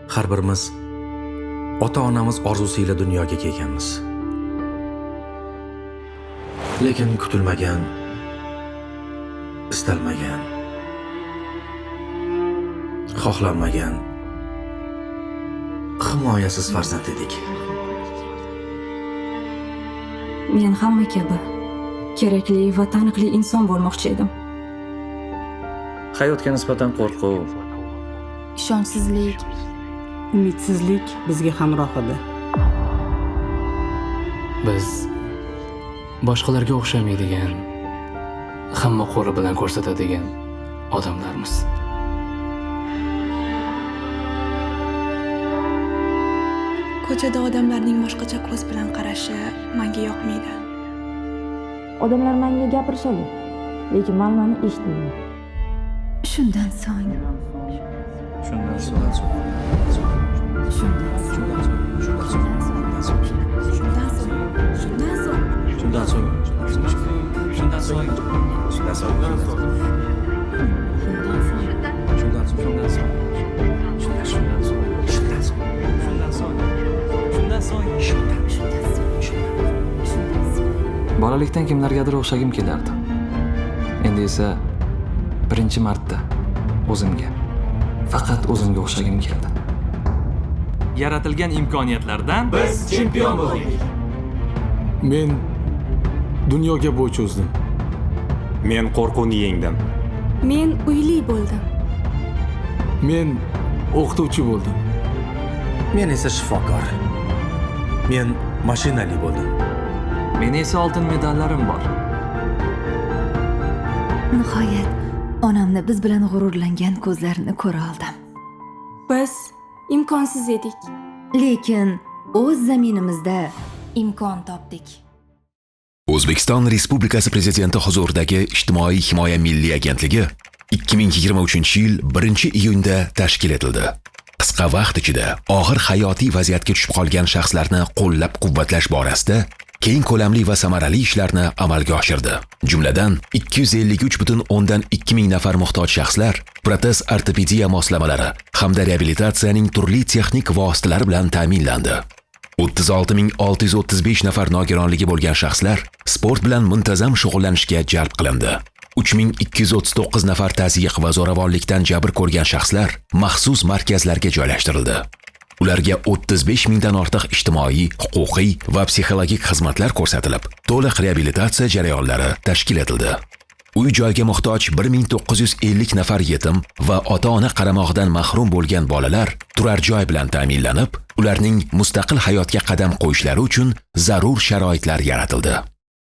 Har birimiz ota-onamiz orzusi ila dunyoga kelganmiz. Lekin kutilmagan, istalmagan, xohlanmagan, himoyasiz farzand edik. Men hamma kabi kerakli va taniqli inson bo'lmoqchi edim. Hayotga nisbatan qo'rquv, ishonchsizlik, umidsizlik bizga hamroh edi. Biz boshqalarga o'xshamaydigan, hamma qo'li bilan ko'rsatadigan odamlarmiz. Ko'chada odamlarning boshqacha ko'z bilan qarashi menga yoqmaydi. Odamlar menga gapirishadi, lekin men ularni eshitmayman. Shundan so'ng shundan so'ng shundan so'ng Shundan so'ng, Shundan so'ng, shundan so'ng, shundan so'ng, shundan so'ng shundan so'ng, shundan so'ng shundan so'ng, shundan so'ng shundan so'ng, shundan so'ng shundan so'ng, shundan so'ng shundan so'ng shundan shundan so'ng shundan so'ng Bolalikdan kimlargadir o'xshagim kelardi. Endi esa birinchi marta o'zimga, faqat o'zimga o'xshagim keldi. Yaratilgan imkoniyatlardan biz chempion bo'ldik. Men dunyoga bo'y cho'zdim. Men qo'rquvni yengdim. Men uyli bo'ldim. Men o'qituvchi bo'ldim. Men esa shifokor. Men mashinali bo'ldim. Meni esa oltin medallarim bor. Nihoyat onamni biz bilan g'ururlangan ko'zlarini ko'ra oldim. Biz imkonsiz edik. Lekin o'z zaminimizda imkon topdik. O'zbekiston Respublikasi Prezidenti huzuridagi Ijtimoiy himoya milliy agentligi 2023-yil 1-iyunda tashkil etildi. Qisqa vaqt ichida og'ir hayotiy vaziyatga tushib qolgan shaxslarni qo'llab-quvvatlash borasida keng ko'lamli va samarali ishlarni amalga oshirdi. Jumladan, 253,2 ming nafar muhtoj shaxslar protez ortopediya moslamalari hamda reabilitatsiyaning turli texnik vositalari bilan ta'minlandi. 36 635 nafar nogironligi bo'lgan shaxslar sport bilan muntazam shug'ullanishga jalb qilindi. 3239 nafar tazyiq va zo'ravonlikdan jabr ko'rgan shaxslar maxsus markazlarga joylashtirildi. Ularga 35 mingdan ortiq ijtimoiy, huquqiy va psixologik xizmatlar ko'rsatilib, to'liq reabilitatsiya jarayonlari tashkil etildi. Uy joyga muhtoj 1950 nafar yetim va ota-ona qaramog'idan mahrum bo'lgan bolalar turar joy bilan ta'minlanib, ularning mustaqil hayotga qadam qo'yishlari uchun zarur sharoitlar yaratildi.